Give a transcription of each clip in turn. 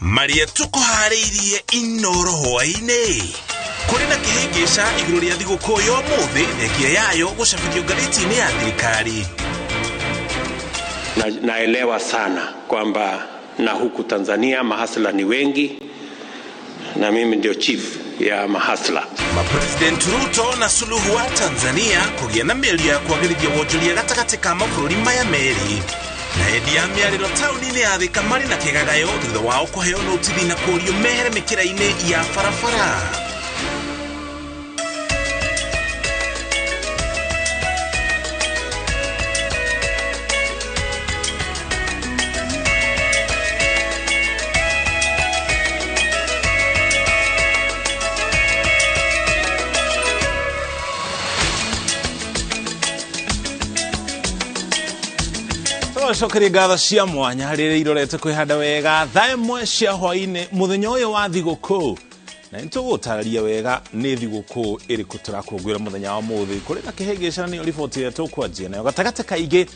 Maria tũkũharĩirie Inoro hwaĩ-inĩ. Kũrĩ na kĩhĩngĩca igũrũ rĩa thigũkũ ya ũmũthĩ thengia yayo gũcabithio ngathĩti-inĩ ya thirikari. Naelewa sana kwamba na huku Tanzania mahasla ni wengi na mimi ndio chief ya mahasla. Mapresident Ruto na Suluhu wa Tanzania kũgĩa na mĩario ya kwagĩrithia wonjoria gatagatĩ ka mabũrũri maya merĩ. Na endia a mĩarĩro taũni-inĩ ya Thika marĩ na kĩgagayo thutha wao kũheo notithi na kũũrio mehere mĩkĩra-inĩ ya barabara. Cokeria ngatho cia mwanya rĩrĩa irorete kwĩhanda wega thaa ĩmwe cia hwaĩ-inĩ mũthenya ũyũ wa thigũkũ, na nĩtũgũtarĩria wega nĩ thigũkũ ĩrĩkũ tũrakũngũĩra mũthenya wa ũmũthĩ. Kũrĩ na kĩhĩngĩcana nĩyo riboti ĩrĩa tũkwanjia nayo gatagatĩ kaingĩ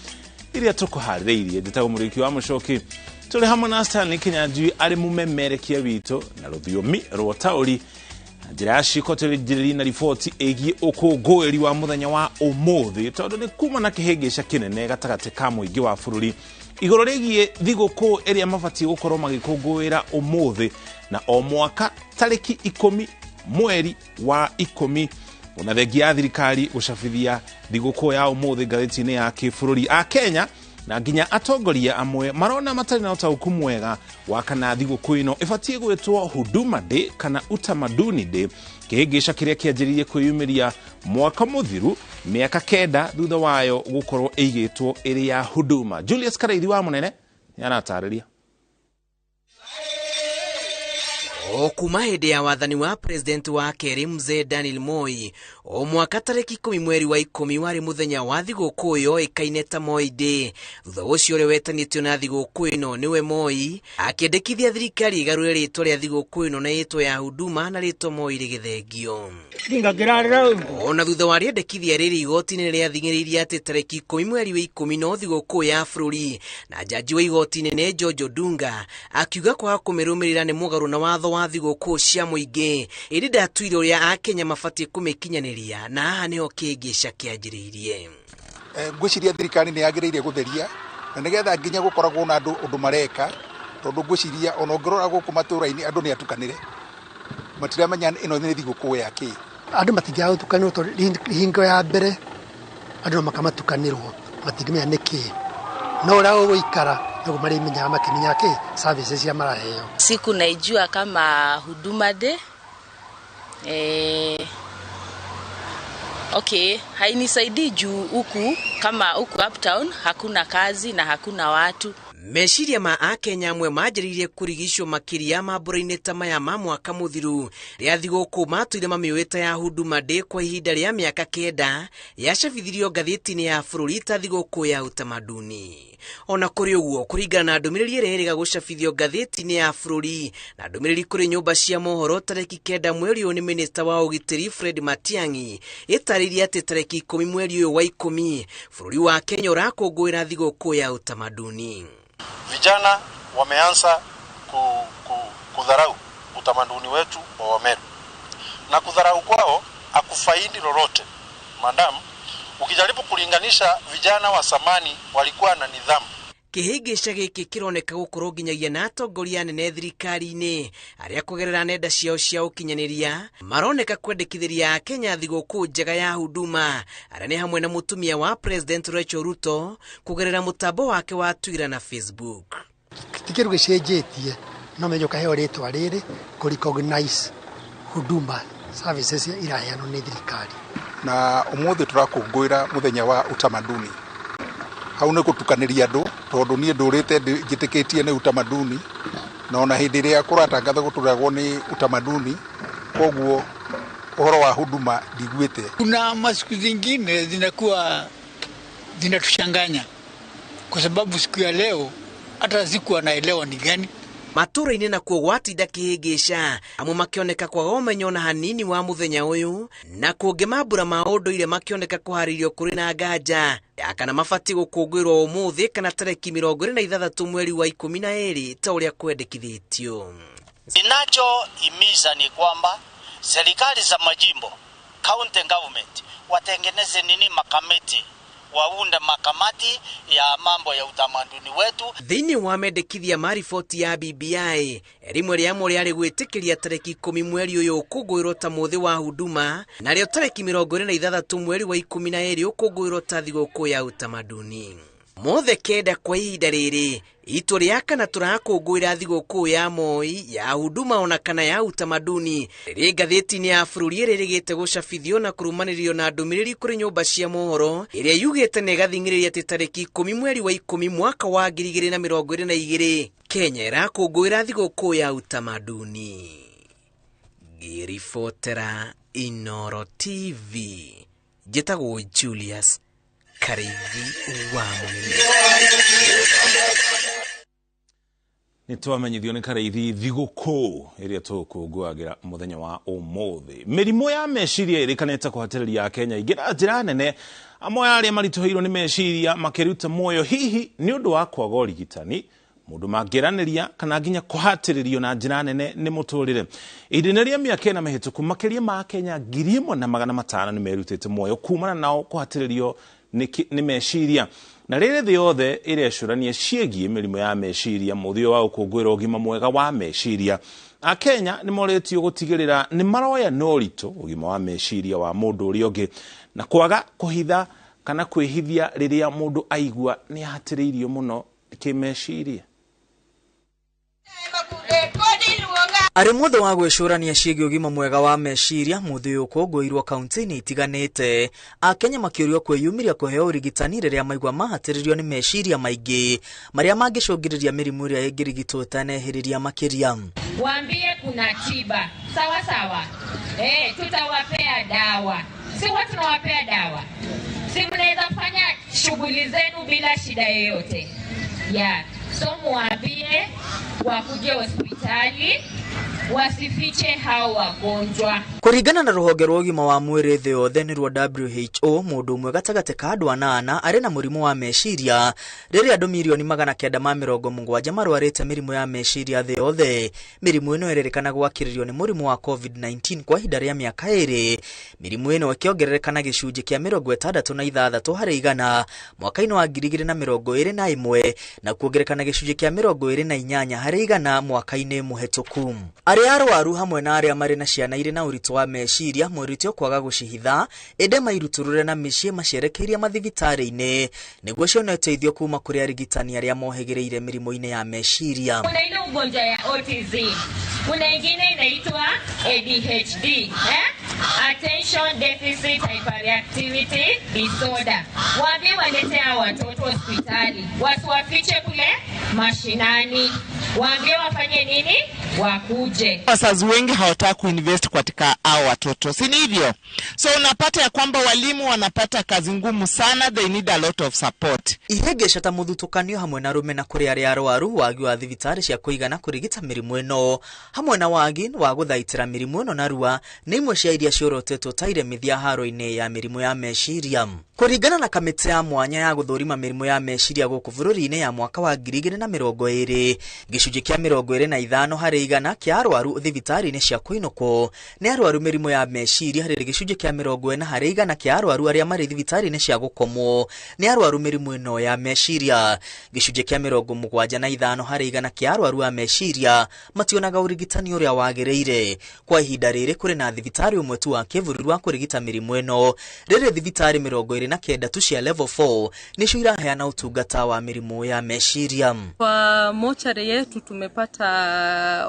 iria tũkũharĩrĩirie. Njĩtagwo Mũrĩki wa Mũcoki, tũrĩ hamwe na Stanley Kinyanjui arĩ mũmemerekia witũ na rũthiomi rwa taũri. Njĩra ya ciĩko tũrĩnjĩrĩria na riboti ĩgiĩ ũkũngũĩri wa mũthenya wa ũmũthĩ, tondũ nĩ kuma na kĩhĩngĩca kĩnene gatagatĩ ka mũingĩ wa bũrũri igũrũ rĩgiĩ thigũkũ ĩrĩa mabatiĩ gũkorwo magĩkũngũĩra ũmũthĩ na o mwaka tarĩki 10 mweri wa 10. Ona thengia ya thirikari gũcabithia thigũkũ ya ũmũthĩ ngathĩti-inĩ ya kĩbũrũri, a Kenya na nginya atongoria amwe marona matarĩ na ũtaũku mwega wa kana thigũkũ ĩno ĩbatiĩ gwĩtwo Huduma Day kana Utamaduni Day, kĩhĩngĩca kĩrĩa kĩanjĩrĩirie kwĩyumĩria mwaka mũthiru mĩaka 9 thutha wayo gũkorwo ĩigĩtwo ĩrĩ ya Huduma. Julius Karaithi wa Mũnene nĩaratarĩria. O kuma hĩndĩ ya wathani wa president wa kerĩ Mzee Daniel Moi, o mwaka tarĩki 10 mweri wa 10 warĩ mũthenya wa thigũkũ yoĩkaine ta Moi Day. Thutha ũcio ũrĩa wetanĩtio na thigũkũ ĩno nĩwe Moi akĩendekithia thirikari ĩgarũre rĩtwa rĩa thigũkũ ĩno na ĩtwo ya Huduma na rĩtwa Moi rĩgĩthengio. Ona thutha wa rĩendekithia rĩrĩ, igoti-inĩ rĩathing'ĩrĩirie atĩ tarĩki 10 mweri wa 10 no thigũkũ ya bũrũri, na jaji wa igoti inene George Odunga akiuga kwaga kũmĩrũmĩrĩra nĩ mũgarũ na watho wa thigũkũ cia mũingĩ, ĩndĩ ndatuire ũrĩa akenya mabatiĩ kũmĩkinyanĩria, na haha nĩho kĩhĩngĩca kĩanjĩrĩirie. Ngwĩciria thirikari nĩ yagĩrĩire gũtheria na nĩgetha nginya gũkoragwo na andũ ũndũ mareka, tondũ ngwĩciria ona ũngĩrora gũkũ matũũra-inĩ andũ nĩ atukanĩre, matiramenya ĩno nĩ thigũkũ ya kĩ. Andũ matingĩaga gũtukanĩrwo tondũ hingo ya mbere andũ no makamatukanĩrwo matingĩmenya nĩ kĩ, no ũrĩa ũgũikara nĩguo marĩmenyaga makĩmenya kĩ services cia maraheo. Siku naijua kama Huduma Day. Okay, hainisaidii juu huku kama huku uptown hakuna kazi na hakuna watu. Meciria ma akenya amwe manjĩrĩirie kũrigicwo makĩria mambũra-inĩ ta maya ma mwaka mũthiru rĩa thigũkũ matũire mamĩũĩ ya Huduma Day kwa ihinda rĩa mĩaka 9 yacabithirio ngathĩti-inĩ ya bũrũri ta thigũkũ ya utamaduni. Ona kũrĩ ũguo, kũringana na ndũmĩrĩri ĩrĩa ĩrĩga gũcabithio ngathĩti-inĩ ya bũrũri na ndũmĩrĩri kũrĩ nyũmba cia mohoro tarĩki 9 mweri ũyũ nĩ minista wa ũgitĩri Fred Matiang'i ĩtarĩirie atĩ tarĩki 10 mweri ũyũ wa 10 bũrũri wa Kenya ũrakũngũĩra thigũkũ ya utamaduni. Vijana wameanza kudharau utamaduni wetu wa Wameru, na kudharau kwao hakufaidi lolote. Madam, ukijaribu kulinganisha vijana wa zamani walikuwa na nidhamu. Kĩhĩngĩca gĩkĩ kĩroneka gũkorwo nginyagia na atongoria anene thirikari-inĩ arĩa kũgerera nenda ciao cia ũkinyanĩria maroneka kwendekithĩria Kenya thigũkũ njega ya Huduma, arĩa nĩ hamwe na mũtumia wa President Rachel Ruto kũgerera mũtambo wake wa Twitter na Facebook. Ti kĩndũ gĩcenjetie, no menye ũkaheo rĩtwa rĩrĩ kũ recognize Huduma services iraheanwo nĩ thirikari. Na ũmũthĩ tũrakũngũĩra mũthenya wa utamaduni. Hau nĩ gũtukanĩria andũ, tondũ niĩ ndũrĩte njĩtĩkĩtie nĩ utamaduni, na ona hĩndĩ ĩrĩa kũratangathwo gũtũragwo nĩ utamaduni, koguo ũhoro wa Huduma ndiguĩte. Kuna masiku zingine zinakuwa zinatuchanganya, kwa sababu siku ya leo hata sikuwa naelewa ni gani. Matũũra-inĩ nakuo gwatinda kĩhĩngĩca, amwe makĩoneka kwaga ũmenyo na hanini wa mũthenya ũyũ, na kũngĩ mambura ma ũndũire makĩoneka kũharĩrio kũrĩ na nganja ya kana mabatiĩ gũkũngũĩrwo ũmũthĩ kana tarĩki 26 mweri wa 12 ta ũrĩa kwendekithĩtio. Ninachohimiza ni kwamba serikali za majimbo, county government, watengeneze nini makamati, waunde makamati ya mambo ya utamaduni wetu. Thĩinĩ wa mendekithia ma riboti ya BBI, rĩmwe rĩamo rĩarĩ gwĩtĩkĩria tarĩki 10 mweri ũyũ ũkũngũĩrwo ta mũthĩ wa huduma, narĩo tarĩki 26 mweri wa 12 ũkũngũĩrwo ta thigũkũ ya utamaduni. Mothe kenda kwa ihinda rĩrĩ itua rĩa kana tũrakũngũĩra thigũkũ ya Moi ya huduma ona kana ya utamaduni rĩrĩ ngathĩti-inĩ ya bũrũri ĩrĩrĩgĩte gũcabithio na kũrũmanĩrĩrio na ndũmĩrĩri kũrĩ nyũmba cia mohoro ĩrĩa yugĩte na ĩgathing'ĩrĩria atĩ tarĩki 10 mweri wa 10 mwaka wa 2022 Kenya ĩrakũngũĩra thigũkũ ya utamaduni. Ngĩribotera Inoro TV, njĩtagwo Julius Karithi wa Mũnene. Nĩ twamenyithio nĩ Karaithi thigũkũ ĩrĩa tũkũngũagĩra mũthenya wa ũmũthĩ. Mĩrimũ ya meciria ĩrĩkanĩte kũhatĩrĩria Akenya aingĩ na njĩra nene, amwe arĩa maritũhĩirwo nĩ meciria makĩruta muoyo hihi nĩ ũndũ wa kwaga ũrigitani, mũndũ mangĩranĩria kana nginya kũhatĩrĩrio na njĩra nene nĩ mũtũrĩre. Ihinda-inĩ rĩa mĩaka ĩna mĩhĩtũku makĩria ma Akenya 1500 nĩ merutĩte muoyo kumana nao kũhatĩrĩrio nĩ meciria. Na rĩrĩ thĩ yothe ĩrecũrania ciĩgiĩ mĩrimũ ya meciria mũthĩ wa gũkũngũĩra ũgima mwega wa meciria. Akenya nĩ morĩtio gũtigĩrĩra nĩ maroya na ũritũ ũgima wa meciria wa mũndũ ũrĩa ũngĩ na kwaga kũhitha kana kwĩhithia rĩrĩa mũndũ aigua nĩ ahatĩrĩirio mũno kĩmeciria. Arĩ mũthĩ wa gwĩcũrania ciĩgiĩ ũgima mwega wa meciria mũthĩ ũyũ ũkũngũĩirwo kaunti-inĩ itiganĩte. Akenya makĩũrio kwĩyumĩria kũheo ũrigitani rĩrĩa maigua mahatĩrĩrio nĩ meciria maingĩ marĩa mangĩcũngĩrĩria mĩrimũ ĩrĩa ĩngĩrigitwo ĩtanehĩrĩria makĩria. Waambie kuna tiba, sawa sawa. Tutawapea dawa. Si watu tunawapea dawa. Si mnaweza fanya shughuli zenu bila shida yoyote. Yeah. So muambie wakuje hospitali, wasifiche hao wagonjwa. Kũringana na rũhonge rwa ũgima wa mwĩrĩ thĩ yothe nĩruo WHO, mũndũ ũmwe gatagatĩ ka andũ 8 arĩ na mũrimũ wa meciria, rĩrĩa andũ 970,000 marwarĩte mĩrimũ ya meciria thĩ yothe. Mĩrimũ ĩno ĩrerĩkana gwakĩrĩrio nĩ mũrimũ wa COVID-19 kwa ihinda rĩa mĩaka 2. Mĩrimũ ĩno ĩkĩongerereka na gĩcunjĩ kĩa 66 harĩ igana mwaka-inĩ wa 2021 na kuongerereka na gĩcunjĩ kĩa 28 harĩ igana mwaka-inĩ mũhetũku. Arĩa arwaru hamwe na arĩa marĩ na ciana irĩ na ũritũ wa meciria morĩtio kwaga gũcihitha ĩndĩ mairutũrũre na mĩciĩ macerekeirie mathibitarĩ-inĩ nĩguo cione ũteithio kuma kũrĩ arigitani arĩa mohĩgĩrĩire mĩrimũ-inĩ ya meciria. Kuna ile ugonjwa ya autism, kuna ingine inaitwa ADHD, Attention Deficit Hyperactivity Disorder. Waambie walete hao watoto hospitali, wasiwafiche kule mashinani. Waambie wafanye nini? Wakuje. Wazazi wengi hawataka kuinvest katika hao watoto, si hivyo? So unapata ya kwamba walimu wanapata kazi ngumu sana, they need a lot of support. Ihĩngĩca ta mũthutũkanio hamwe na rũmena kũrĩ arĩa arwaru, wagi wa thibitarĩ cia kũigana kũrigita mĩrimũ ĩno hamwe na wagi wa gũthaitĩra mĩrimũ ĩno narua nĩ imwe cia iria ciorotetwo ta iremithia haro-inĩ ya mĩrimũ ya meciria. Kũringana na kamĩtĩ ya mwanya ya gũthũrima mĩrimũ ya meciria gũkũ bũrũri-inĩ ya mwaka wa 2020, gĩcunjĩ kĩa 25 harĩ igana kĩa arwaru thibitarĩ-inĩ cia kũinũkwo nĩ arwaru mĩrimũ ya meciria, harĩ gĩcunjĩ kĩa 40 harĩ igana kĩa arwaru arĩa marĩ thibitarĩ-inĩ cia gũkomwo nĩ arwaru mĩrimũ ĩno ya meciria. Gĩcunjĩ kĩa 75 harĩ igana kĩa arwaru a meciria mationaga ũrigitani ũrĩa wagĩrĩire. Kwa ihinda rĩrĩ kũrĩ na thibitarĩ ũmwe tu wa kĩbũrũri wa kũrigita mĩrimũ ĩno, rĩrĩ thibitarĩ 29 tu cia level 4 nĩcio iraheana ũtungata wa mĩrimũ ya meciria. Kwa mochari yetu tumepata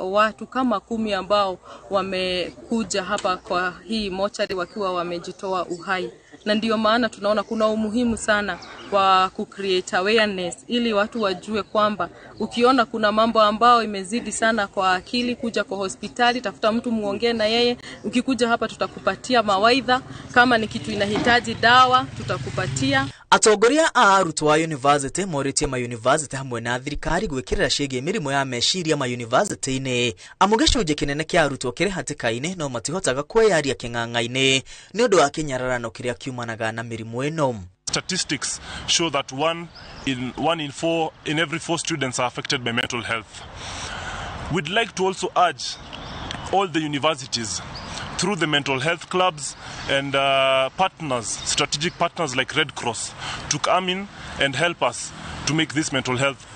watu kama 10 ambao wamekuja hapa kwa hii mochari wakiwa wamejitoa uhai, na ndio maana tunaona kuna umuhimu sana wa kucreate awareness ili watu wajue kwamba ukiona kuna mambo ambao imezidi sana kwa akili, kuja kwa hospitali, tafuta mtu muongee na yeye. Ukikuja hapa tutakupatia mawaidha, kama ni kitu inahitaji dawa tutakupatia. Atongoria a arutwo a university morĩtie ma university hamwe na thirikari gwĩkĩrĩra ciĩgiĩ mĩrimũ ya meciria ma university-inĩ, amu gĩcunjĩ kĩnene kĩa arutwo kĩrĩ hatĩka-inĩ no matihotaga kwĩyaria kĩng'ang'a-inĩ nĩ ũndũ wa kĩnyararano kĩrĩa kiumanaga na mĩrimũ ĩno. Statistics show that one in every 4 students are affected by mental health. We'd like to also urge all the universities through the mental health clubs and partners, strategic partners like Red Cross, to come in and help us to make this mental health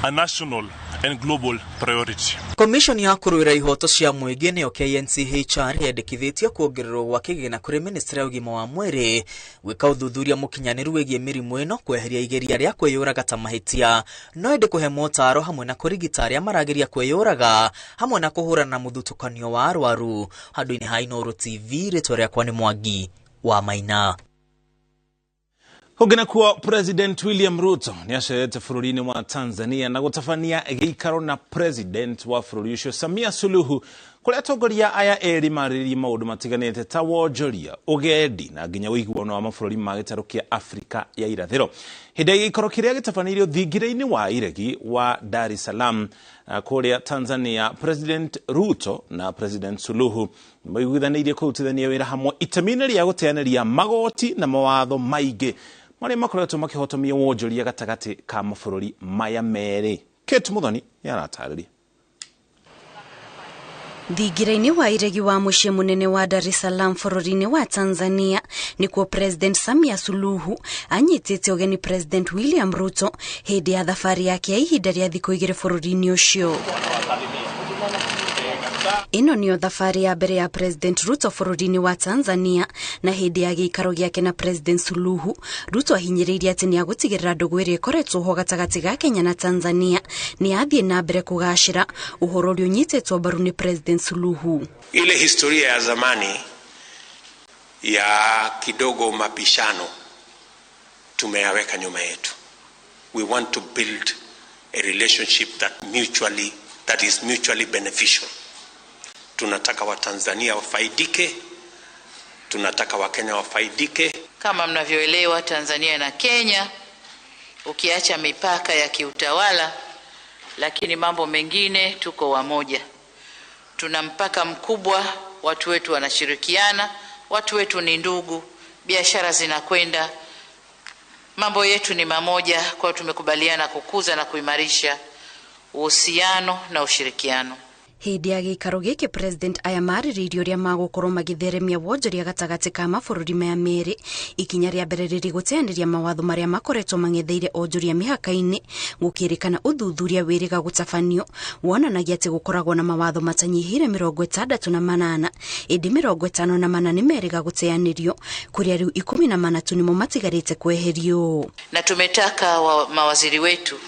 a national and global priority. Commission ya kũrũĩra ihoto cia mũingĩ nĩyo KNCHR yendekithĩtie kuongererwo gwa kĩgĩna kũrĩ ministry ya ũgima wa mwĩrĩ gwĩka ũthuthuria mũkinyanĩru wĩgiĩ mĩrimũ ĩno, kweheria igeria rĩa kwĩyũraga ta mahĩtia, no ĩndĩ kũhe motaro hamwe na kũrigita arĩa marageria kwĩyũraga hamwe na kũhũrana na mũthutũkanio wa arwaru. Handũ-inĩ ha Inooro TV, rĩtwa rĩakwa nĩ Mwangi wa Maina. Kũngĩ nakuo, President William Ruto nĩ acerete bũrũri-inĩ wa Tanzania na gũtabania gĩikaro na President wa bũrũri ũcio Samia Suluhu, kũrĩa atongoria aya erĩ marĩrĩirie maũndũ matiganĩte ta wonjoria, ũgendi na nginya ũiguano wa mabũrũri ma gĩtarũ kĩa Afrika ya irathĩro. Hĩndĩ ya gĩikaro kĩrĩa gĩtabanĩirio thingira-inĩ wa iregi wa Dar es Salaam kũrĩa Tanzania, President Ruto na President Suluhu maiguithanĩirie kũrutithania wĩra hamwe itemi-inĩ rĩa gũteanĩria magoti na mawatho maingĩ marĩa makoretwo makĩhotomia wonjoria gatagatĩ ka mabũrũri maya merĩ. Kate Muthoni nĩaratarĩria. Thingira-inĩ wa iregi wa mũciĩ mũnene wa Dar es Salaam bũrũri-inĩ wa Tanzania nĩkuo President Samia Suluhu anyitĩte ũgeni President William Ruto hĩndĩ ya thabarĩ yake ya ihinda rĩa thikũ 2 bũrũri-inĩ ũcio. Ĩno nĩyo thabarĩ ya mbere ya President Ruto bũrũri-inĩ wa Tanzania, na hĩndĩ ya gĩikaro gĩake na President Suluhu, Ruto ahinyĩrĩirie atĩ nĩagũtigĩrĩra ndũgũ ĩrĩa ĩkoretwo ho gatagatĩ ga Kenya na Tanzania nĩ yathiĩ na mbere kũgacĩra, ũhoro ũrĩa ũnyitĩtwo mbaru nĩ President Suluhu. Ile historia ya zamani ya kidogo mapishano tumeyaweka nyuma yetu. We want to build a relationship that is mutually beneficial. Tunataka wa Tanzania wafaidike, tunataka wa Kenya wafaidike. Kama mnavyoelewa, Tanzania na Kenya, ukiacha mipaka ya kiutawala, lakini mambo mengine tuko wamoja. Tuna mpaka mkubwa, watu wetu wanashirikiana, watu wetu ni ndugu, biashara zinakwenda, mambo yetu ni mamoja. Kwa tumekubaliana kukuza na kuimarisha uhusiano na ushirikiano. Hĩndĩ ya gĩikaro gĩkĩ, President aya marĩrĩirie ũrĩa magũkorwo magĩtheremia wonjoria gatagatĩ ka mabũrũri maya merĩ. Ikinya rĩa mbere rĩrĩ gũteanĩria mawatho marĩa makoretwo mang'etheire onjoria mĩhaka-inĩ, gũkĩrĩkana ũthuthuria wĩrĩga gũtabanio wonanagia atĩ gũkoragwo na mawatho matanyihĩire 68, ĩndĩ 54 nĩ merĩga gũteanĩrio, kũrĩa rĩu 14 tu nĩmo matigarĩte kweherio. Na tumetaka mawaziri wetu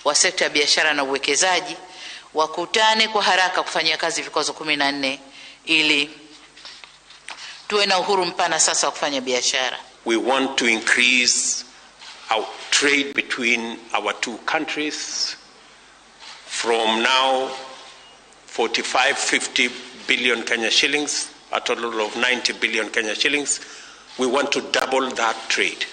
wa sekta ya biashara na uwekezaji wakutane kwa haraka kufanyia kazi vikwazo 14 ili tuwe na uhuru mpana sasa wa kufanya biashara. We want to increase our trade between our two countries from now 45-50 billion Kenya shillings, a total of 90 billion Kenya shillings. We want to double that trade,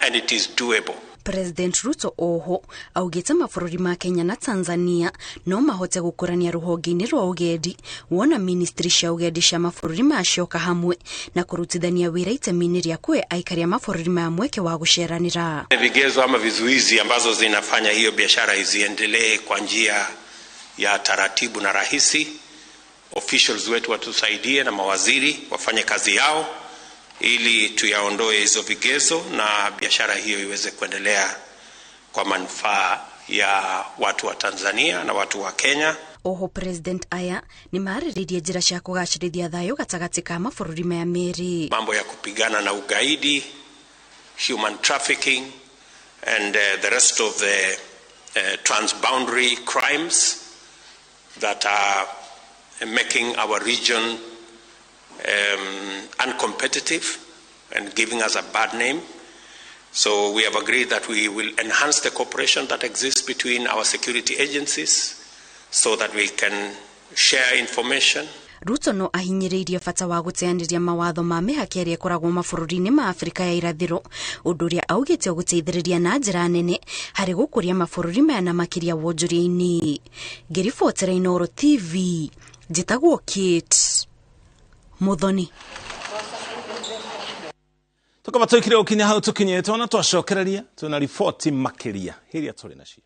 and it is doable. President Ruto oho augĩte mabũrũri ma Kenya na Tanzania no mahote gũkũrania rũhonge-inĩ rwa ũgendi, wona ministry cia ũgendi cia mabũrũri macioka hamwe na kũrutithania wĩra itemi-inĩ rĩa kũhe aikari a mabũrũri maya mweke wa gũceranĩra. Vigezo ama vizuizi ambazo zinafanya hiyo biashara isiendelee kwa njia ya taratibu na rahisi, officials wetu watusaidie na mawaziri wafanye kazi yao ili tuyaondoe hizo vigezo na biashara hiyo iweze kuendelea kwa manufaa ya watu wa Tanzania na watu wa Kenya. Oho President aya ni marĩrĩirie njĩra cia kũgacĩrithia thayũ gatagatĩ ka mabũrũri maya merĩ. Mambo ya kupigana na ugaidi, human trafficking and the rest of the transboundary crimes that are making our region uncompetitive and giving us a bad name. So we have agreed that we will enhance the cooperation that exists between our security agencies so that we can share information. Ruto no ahinyĩrĩirie bata wa gũteanĩria mawatho ma mĩhaka ĩrĩa ĩkoragwo mabũrũri-inĩ ma Afrika ya irathĩro, ũndũ ũrĩa augĩte ũgũteithĩrĩria na njĩra nene harĩ gũkũria mabũrũri maya na makĩria wonjoria-inĩ. Ngĩribotera Inooro TV, njĩtagwo Kate Muthoni. Tukaba twikire ukinya hau tukinyite ona twacokereria twina riboti makiria iria turi nacio.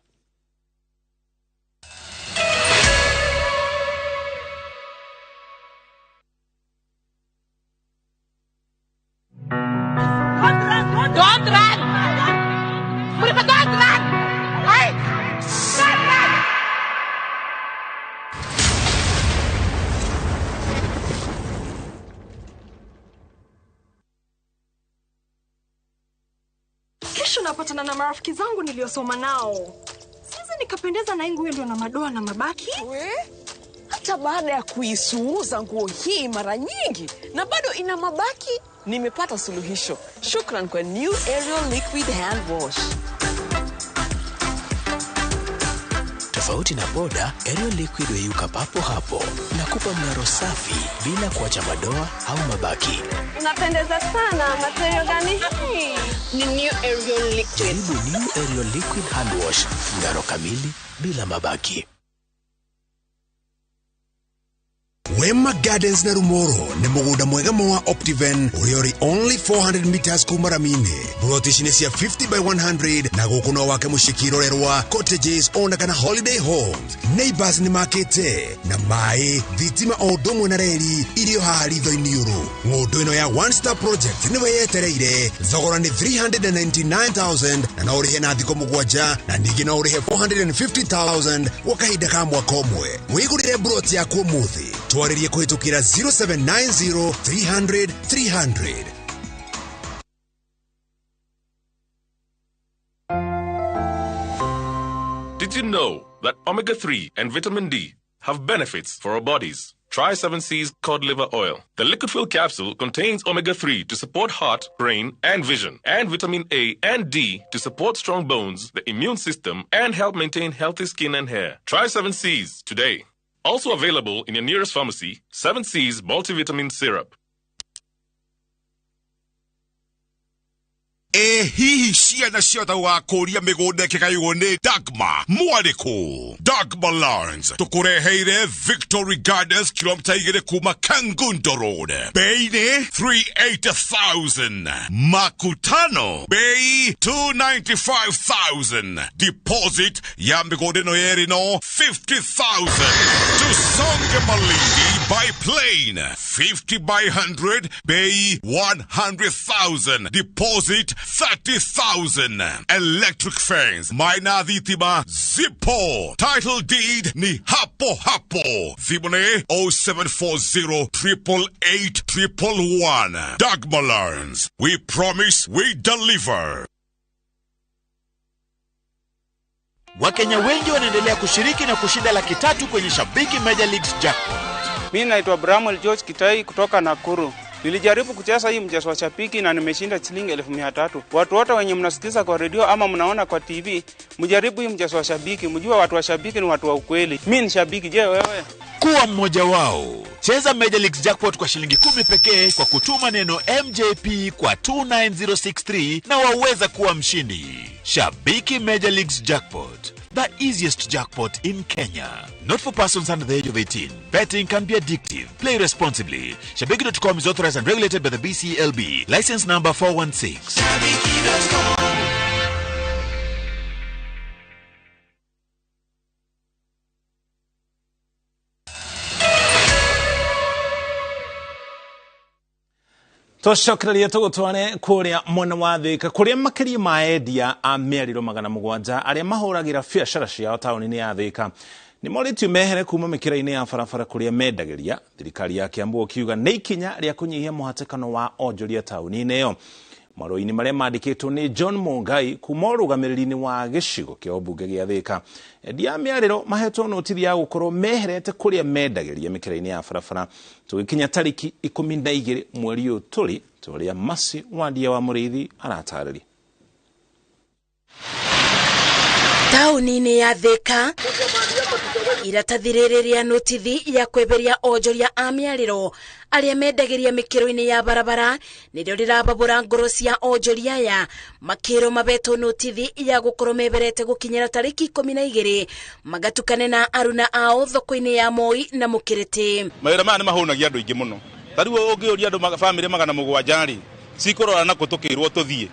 Don't run! Murifa, don't run! Hey! Don't run! Kesho napatana na marafiki zangu niliosoma nao. Siwezi nikapendeza na nguo ndio na madoa na mabaki. We? Hata baada ya kuisuuza nguo hii mara nyingi na bado ina mabaki, nimepata suluhisho. Shukran kwa New Ariel Liquid Hand Wash. Tofauti na boda, Ariel Liquid huyeyuka papo hapo na kupa mng'aro safi bila kuacha madoa au mabaki. Unapendeza sana, material gani hii? Ni New Ariel Liquid. Jaribu New Ariel Liquid Hand Wash, mng'aro kamili bila mabaki. Wema Gardens na Rumoro nĩ mũgũnda mwega wa Optiven ũrĩa ũrĩ only 400 meters kuma rami-inĩ. Buroti ici nĩ cia 50 by 100 na gũkũ no wake mũciĩ kĩrorerwa, cottages ona kana holiday homes. Neighbors nĩ makĩte na maĩ, thitima o ũndũ ũmwe na reri irio haha ritho-inĩ ũrũ. Ng'ũndũ ĩno ya One Star Project nĩwe yetereire. Thogora nĩ 399,000 na no ũrĩhe na thikũ 7 na ningĩ no ũrĩhe 450,000 gwa kahinda ka mwaka ũmwe. Wĩgũrĩre buroti yaku ũmũthĩ. Twarĩrie kũhĩtũkĩra 0790 300 300. Did you know that omega-3 and vitamin D have benefits for our bodies? Try 7C's cod liver oil. The liquid fill capsule contains omega-3 to support heart, brain, and vision, and vitamin A and D to support strong bones, the immune system, and help maintain healthy skin and hair. Try 7C's today. Also available in your nearest pharmacy, 7C's multivitamin syrup. E hihi ciana ciothe ũgakũria mĩgũnda ĩkĩgaywo nĩ Dagma mwarĩkũ. Dagma Lands tũkũreheire Victory Gardens kilomita 2 kuma Kangundo Road. Bei nĩ 380,000. Makutano bei 295,000. Deposit ya mĩgũnda ĩno yerĩ no 50,000. Tusonge Malindi by plane 50 by 100 bei 100,000. Deposit 30,000. Electric fence maina thitima zipo. Title deed ni hapo hapo. Thimũ 0740 888 111. Dagma Lands. We promise, we deliver. Wakenya wengi wanaendelea kushiriki na kushinda 300,000 kwenye Shabiki Major Leagues Jackpot. Mimi naitwa Bramwell George Kitai kutoka Nakuru. Nilijaribu kucheza hii mchezo wa Shabiki na nimeshinda shilingi 300,000. Watu wote wenye mnasikiza kwa redio ama mnaona kwa TV, mjaribu hii mchezo wa Shabiki. Mjue watu wa Shabiki ni watu wa ukweli. Mimi ni shabiki, je wewe? Kuwa mmoja wao. Cheza Major Leagues Jackpot kwa shilingi 10 pekee kwa kutuma neno MJP kwa 29063 na waweza kuwa mshindi. Shabiki Major Leagues Jackpot, the easiest jackpot in Kenya. Not for persons under the age of 18. Betting can be addictive. Play responsibly. Shabiki.com is authorized and regulated by the BCLB. License number 416. Shabiki.com. Twacokereria tũgũtware kũrĩa mwena wa Thika kũrĩa makĩria ma endia a mĩarĩro 700 arĩa mahũragĩra biacara ciao taũni-inĩ ya Thika nĩ morĩtio mehere kuma mĩkĩra-inĩ ya barabara kũrĩa mendagĩria. Thirikari ya Kiambu ũkiuga nĩ ikinya rĩa kũnyihia mũhatĩkano wa onjoria taũni-inĩ ĩyo. Marũa-inĩ marĩa mandĩkĩtwo nĩ John Mungai kuma ũrũgamĩrĩri-inĩ wa gĩcigo kĩa ũmbunge gĩa Thika, endia a mĩarĩro mahetwo notithi ya gũkorwo meherete kũrĩa mendagĩria mĩkĩra-inĩ ya barabara tũgĩkinya tarĩki 12 mweri ũyũ tũrĩ, tũrĩa Mercy Wandia wa Mũrĩithi aratarĩria. Ta Taũni-inĩ ya Thika iratathi rĩrĩ rĩa notithi ya kweberia onjoria a mĩarĩro arĩa mendagĩria mĩkĩro-inĩ ya barabara nĩrĩo rĩrababũra ngoro cia onjoria aya makĩrwo mabetwo notithi ya gũkorwo meberete gũkinyĩra tarĩki 12 magatukane na aruna ao thoko-inĩ ya Moi na Mũkĩrĩtĩ. Mawĩra maya nĩ mahũnagia andũ aingĩ mũno, ta rĩu ũngĩũria andũ bamĩrĩ 700 rĩ cikũrora na kũ tũkĩrwo tũthiĩ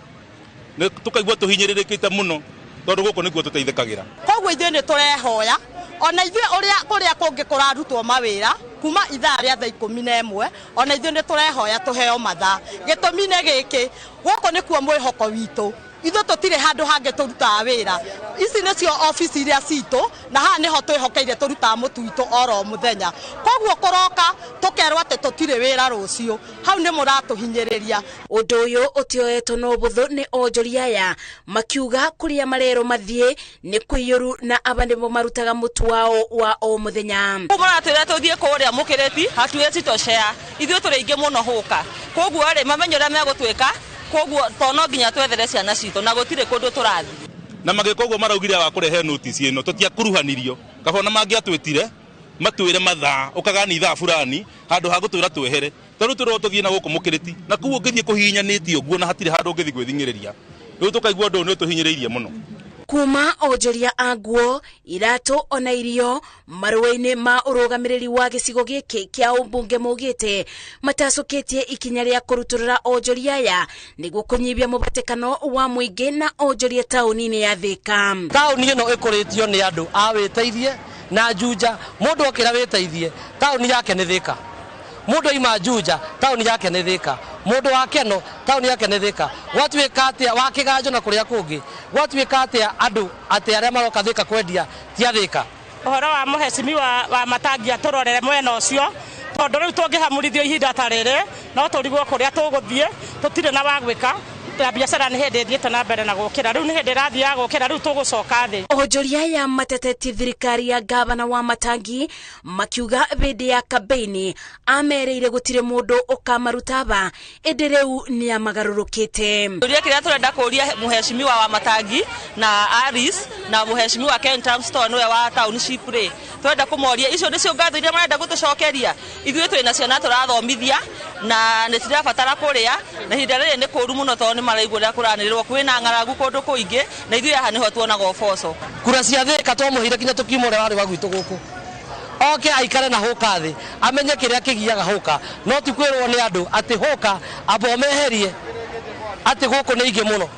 tũkaigua tũhinyĩrĩrĩkĩte mũno tondũ gũkũ nĩkuo tũteithĩkagĩra. Koguo ithuĩ nĩ tũrehoya ona ithuĩ ũrĩa kũrĩa kũngĩ kũrarutwo mawĩra kuma ithaa rĩa thaa 11 ona ithuĩ nĩ tũrehoya tũheo mathaa. Gĩtũmi nĩ gĩkĩ, gũkũ nĩkuo mwĩhoko witũ, ithuĩ tũtirĩ handũ hangĩ tũrutaga wĩra. Ici nĩcio obici iria citũ na haha nĩho twĩhokeire tũrutaga mũtu witũ oro mũthenya. Koguo kũroka tũkerwo atĩ tũtirĩ wĩra rũciũ, hau nĩ mũratũhinyĩrĩria. Ũndũ ũyũ ũtioetwo na ũbũthũ nĩ onjoria aya makiuga kũrĩa marerwo mathiĩ nĩ kũiyũru na aba nĩmo marutaga mũtu wao wa o mũthenya. Mũratwĩra tũthiĩ kũrĩa Mũkĩrĩti hatuĩti tũcea, ithuĩ tũrĩ aingĩ mũno hũka, koguo rĩ mamenye ũrĩa megũtwĩka, koguo to no nginya twethere ciana citũ na gũtirĩ kũndũ tũrathiĩ. Na magĩka ũguo maraugire wa kũrehe notice ĩno tũtiakuruhanirio, kaba ona mangĩatwĩtire matwĩre mathaa ũkaga nĩ ithaa fulani handũ ha gũtwĩra twehere, tondũ tũrwo tũthiĩ na gũkũ Mũkĩrĩti na kũu ũngĩthiĩ kũhihinyanĩtie ũguo na hatirĩ handũ ũngĩthiĩ gwĩthing'ĩrĩria. Rĩu tũkaigua ũndũ ũyũ nĩ ũtũhinyĩrĩirie mũno. Kuma onjoria a nguo, iratũ ona irio marũa-inĩ ma ũrũgamĩrĩri wa gĩcigo gĩkĩ kĩa ũmbunge maugĩte matacũkĩtie ikinya rĩa kũrutũrũra onjoria aya nĩguo kũnyibia mũbatĩkano wa mũingĩ na onjoria taũni-inĩ ya Thika. Taũni ĩno ĩkũrĩtio nĩ andũ a wĩteithie na Juja, mũndũ okĩra wĩteithie taũni yake nĩ Thika, mũndũ aima Juja taũni yake nĩ Thika, mũndũ wa Keno taũni yake nĩ Thika, gwatuĩka atĩa wa Kĩganjo na kũrĩa kũngĩ, gwatuĩka atĩa andũ atĩ arĩa maroka Thika kwendia ti a Thika. Ũhoro wa mũhecimiwa wa Matangi atũrorere mwena ũcio, tondũ rĩu tũngĩhamũrithio ihinda ta rĩrĩ no tũrigwo kũrĩa tũgũthiĩ, tũtirĩ na wa gwĩka. Na biacara nĩ hĩndĩ ĩthiĩte na mbere na gũkĩra, rĩu nĩ hĩndĩ ĩrathiĩ gũkĩra, rĩu tũgũcoka thĩ. Onjoria aya matetetie thirikari ya gavana wa Matangi makiuga hĩndĩ ya kambeini amereire gũtirĩ mũndũ ũkamaruta ba, ĩndĩ rĩu nĩ amagarũrũkĩte. Kĩũria kĩrĩa tũrenda kũũria mũhecimiwa wa Matangi na Aris na mũhecimiwa Ken Tamstone nĩwe wa township rĩ, tũrenda kũmoria icio nĩcio ngatho iria marenda gũtũcokeria. Ithuĩ twĩna ciana tũrathomithia na nĩ tũrabatara kũrĩa, na ihinda rĩrĩ nĩ kũũru mũno tondũ nĩ maraigua ũrĩa kũranĩrĩrwo kwĩna ng'aragu kũndũ kũingĩ, na ithuĩ haha nĩho tuonaga ũboco. Kura cia Thika twamũheire kinya tũkiuma ũrĩa warĩ wa gwitũ gũkũ, oke aikare na hũka thĩ amenye kĩrĩa kĩgiaga hũka, no ti kwĩrwo nĩ andũ atĩ hũka amba ũmeherie atĩ gũkũ nĩ ingĩ mũno.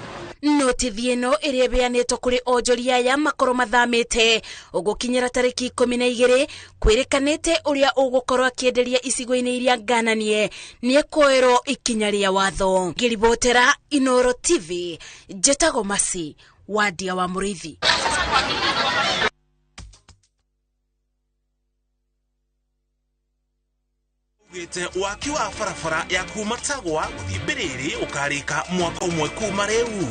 Notithi ĩno ĩrĩa ĩbeanĩtwo kũrĩ onjoria aya makorwo mathamĩte ũgũkinyĩra tarĩki 12 kwĩrĩkanĩte ũrĩa ũgũkorwo akĩenderia icigo-inĩ iria ngananie nĩekuoerwo ikinya rĩa watho. Ngĩribotera Inoro TV, njĩtagwo Masi Wandia wa Mũrĩithi. Ugĩte waki wa barabara ya kuma Tagwa gũthiĩ Mbĩrĩrĩ ũkarĩka mwaka ũmwe kuma rĩu.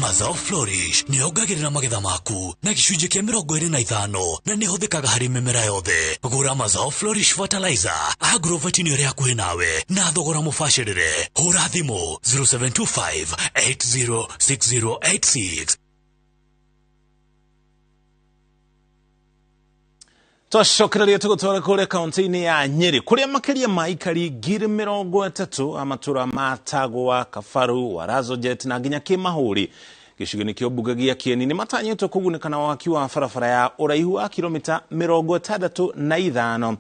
Mazao Flourish nĩ yongagĩrĩra magetha maku na gĩcunjĩ kĩa 25 na nĩ ĩhũthĩkaga harĩ mĩmera yothe. Gũra Mazao Flourish Fertilizer agrovet-inĩ ĩrĩa hakuhĩ nawe na thogora mũbacĩrĩre. Hũra thimũ 0725 806086. Twacokereria tũgũtwara kũrĩa kaunti-inĩ ya Nyĩrĩ kũrĩa makĩria ma aikari 30,000 a matũra ma Tagwa, Kabaru, Warazojet na nginya Kĩmahũri gĩcigo-inĩ kĩa ũmbunge gĩa Kĩeni nĩ matanyĩtwo kũgunĩka na waki wa barabara ya ũraihu wa kilomita 65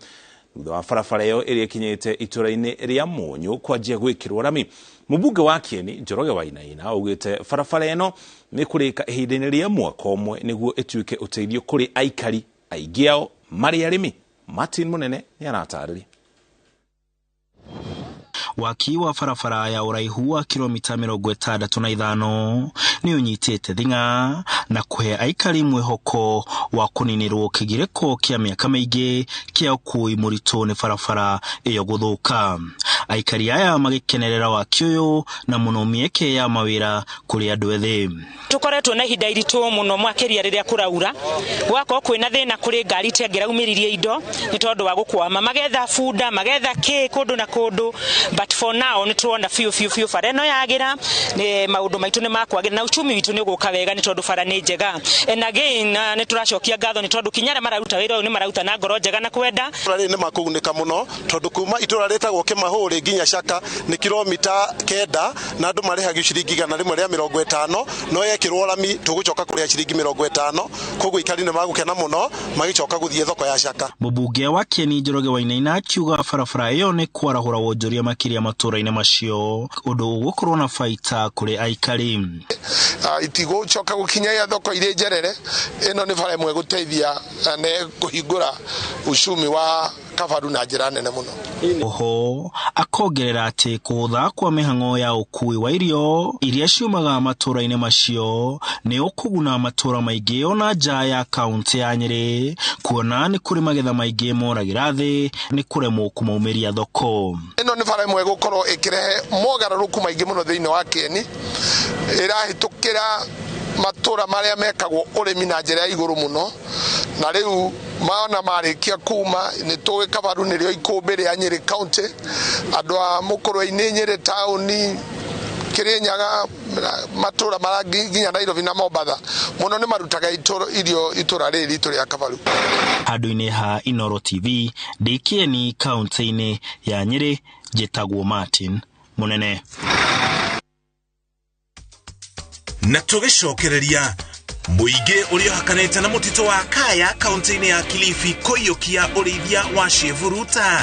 thutha wa barabara ĩyo ĩrĩa ĩkinyĩte itũra-inĩ rĩa Mũnyũ kwanjia gwĩkĩrwo rami. Mũmbunge wa Kĩeni Njoroge Wainaina augĩte barabara ĩno nĩ kũrĩka ihinda-inĩ rĩa mwaka ũmwe nĩguo ĩtuĩke ũteithio kũrĩ aikari aingĩ ao marĩ arĩmi. Martin Munene nĩ aratarĩria. Waki wa barabara ya ũraihu wa kilomita 65 nĩ ũnyitĩte thing'a na kũhe aikari mwĩhoko wa kũninĩrwo kĩgirĩko kĩa mĩaka mĩingĩ kĩa ũkui mũritũ nĩ barabara ĩyo gũthũka. Aikari aya magĩkenerera waki ũyũ na mũno mĩeke ya mawĩra kũrĩ andũ ethĩ. Tukoretwo na ihinda iritũ mũno makĩria rĩrĩa kũraura, gwakorwo kwĩna thĩna kũrĩ ngari itangĩraumĩririe indo nĩ tondũ wa gũkwama, magetha bunda magetha kĩ kũndũ na kũndũ, but for now nĩ tũrona biũ biũ biũ bara ĩno yagĩra, nĩ maũndũ maitũ nĩ makwagĩra na uchumi witũ nĩ ũgũka wega nĩ tondũ bara nĩ njega. And again nĩ tũracokia ngatho nĩ tondũ kinya arĩa mararuta wĩra ũyũ nĩ mararuta na ngoro njega na kwenda. Rĩrĩ nĩ makũgunĩka mũno tondũ kuma itũra rĩtagwo Kĩmahũrĩ nginya Caka nĩ kilomita 9 na andũ marĩhagio ciringi 150, no yekĩrwo rami tũgũcoka kũrĩha ciringi 50, koguo aikari nĩ magũkena mũno magĩcoka gũthiĩ thoko ya Caka. Mũmbunge wa Kieni Njoroge Wainaina akiuga barabara ĩyo nĩ kwarahũra wonjoria makĩria matũra-inĩ macio, ũndũ ũgũkorwo na baita kũrĩ aikari. Itigũcoka gũkinya thoko irĩ njerere, ĩno nĩ bara ĩmwe gũteithia na kũhingũra uchumi wa Kabaru na njĩra nene mũno. Oho akongerera atĩ kũhũtha kwa mĩhang'o ya ũkui wa irio iria ciumaga matũra-inĩ macio nĩ ũkũguna matũra maingĩ ona nja ya kaũntĩ ya Nyĩrĩ, kuona nĩ kũrĩ magetha maingĩ moragĩra thĩ nĩ kũremwo kũmaumĩria thoko. Ĩno nĩ bara ĩmwe ĩgũkorwo ĩkĩrehe mogarũrũku maingĩ mũno thĩinĩ wa Kieni, ĩrahĩtũkĩra matũra marĩa mekagwo ũrĩmi na njĩra ya igũrũ mũno, na rĩu maona marĩkia kuma nĩ tũĩ Kabaru nĩrĩo ikũmbĩ rĩa Nyĩrĩ county, andũ a Mũkũrwe-inĩ, Nyĩrĩ taũni, Kĩrĩnyaga, matũra mara nginya Nairobi na Mombatha mũno nĩ marutaga irio itũra rĩrĩ ritũ rĩa Kabaru. Handũ-inĩ ha Inooro TV, ndĩ Kieni kaũntĩ-inĩ ya Nyĩrĩ, njĩtagwo Martin Mũnene. Na tũgĩcokereria mũingĩ ũrĩa ũhakanĩte na mũtitũ wa Kaya kaũntĩ-inĩ ya Kilifi kũiyũkia ũrĩithia wa ciĩburuta.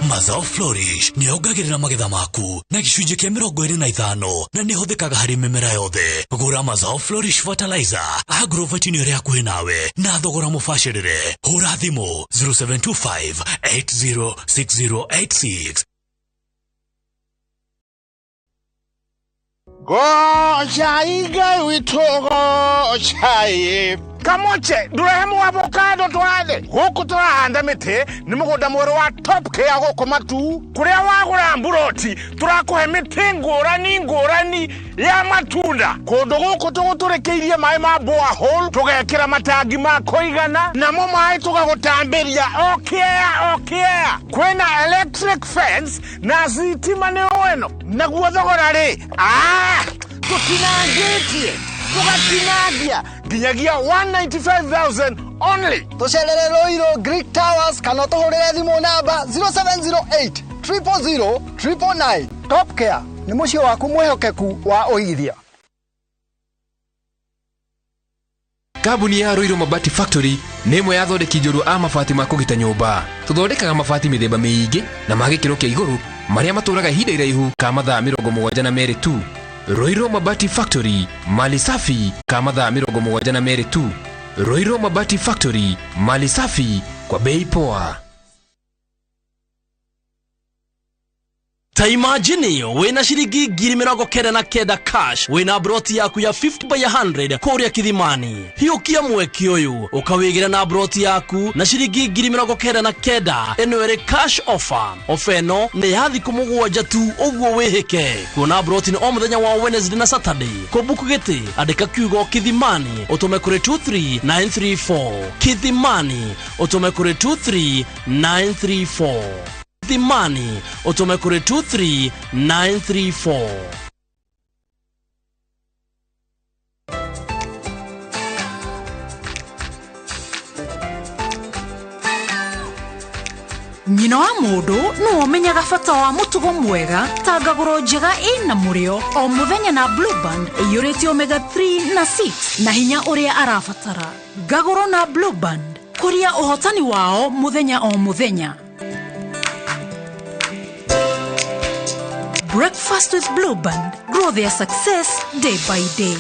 Mazao Flourish nĩ yongagĩrĩra magetha maku na gĩcunjĩ kĩa 25 na nĩ ĩhũthĩkaga harĩ mĩmera yothe. Gũra Mazao Flourish Fertilizer agrovet-inĩ ĩrĩa hakuhĩ nawe na thogora mũbacĩrĩre. Hũra thimũ 0725 806086. Goca Ngai witũ gocai Kamoche ndurehe avocado twathe guku turahanda miti ni mugunda mweru wa Top Care guku Matu kuria wagura mburoti turakuhe miti ngurani ngurani ya matunda kundu guku tuguturikiirie mai ma borehole tugekira matangi ma kuigana namo mai tugagutambiria okea okea kwina electric fence na sitima ni weno naguo thogora ri tutinangitie tugatinangia nginyagia 195,000 only. Tucerere Ruiru Greek Towers kana tuhurire thimu namba 0708 000 999. Top Care ni muciĩ waku mwihokeku wa ũigithia. Kambuni ya Ruiru Mabati Factory nĩ ĩmwe ya athondeki njorua a mabati ma kũgita nyũmba. Tũthondekaga mabati mĩthemba mĩingĩ na ma gĩkĩro kĩa igũrũ marĩa matũraga ihinda iraihu ka mathaa 72 tu. Ruiru Mabati Factory, mali safi ka mathaa 72 tu. Ruiru Mabati Factory, mali safi kwa bei poa. Ta imagine wina shiringi 99,000 cash wina broti yaku ya 50 by 100 kuria Kithimani. Hiukia mweki uyu ukawigira na broti yaku na shiringi 99,000 eno ere cash offer. Ofa eno ni ya thikũ 7 tu uguo wihike. Kuona broti ni o muthenya wa Wednesday na Saturday. Kubuku giti andika kiugo Kithimani utume kuri 23934. Kithimani utume kuri 23934. Kithimani utume kuri 23934. Nyina wa mũndũ nĩwe ũmenyaga bata wa mũtugo mwega ta ngagũro njega ĩna mũrĩo o mũthenya na Blue Band ĩiyũrĩte omega 3 na 6 na hinya ũrĩa arabatara. Ngagũro na Blue Band kũria ũhotani wao mũthenya o mũthenya. Breakfast with Blue Band. Grow their success day by day.